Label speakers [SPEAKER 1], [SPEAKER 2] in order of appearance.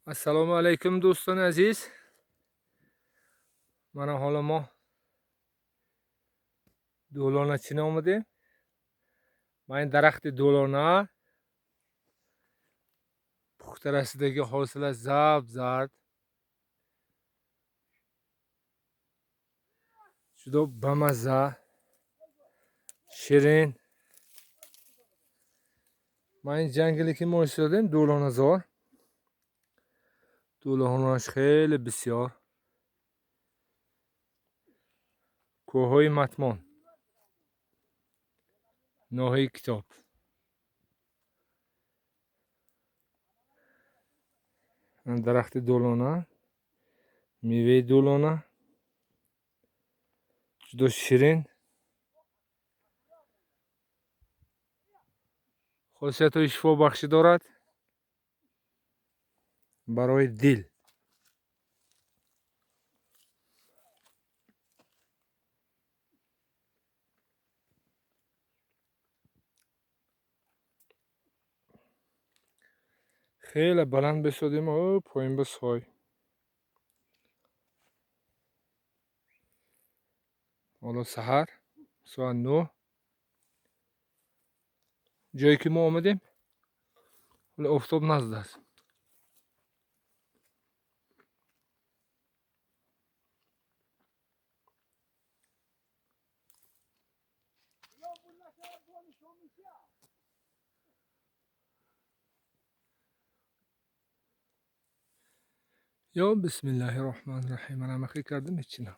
[SPEAKER 1] Assalomu alaykum, do'stlar aziz. Mana ҳоло мо долона чина омадем. Mana ин дарахти долона пухта расидаги, ҳосила заб зард, juda bamaza, shirin. Mana ин ҷангеле ки мо истодем, долоназор, долонаш хеле бисёр. Кӯҳҳои Матмон, ноҳияи Китоб. Дарахти долона, меваи долона juda shirin, хосиятҳои шифобахшӣ дорад барои дил. Хеле баланд бесодем, поин ба сой. Ҳоло саҳар соат 9. Ҷое ки мо омадем, ҳоло офтоб назд аст. Ё бисмиллаҳи роҳмани роҳим. Ман амахӣ кардам, ҳечи на.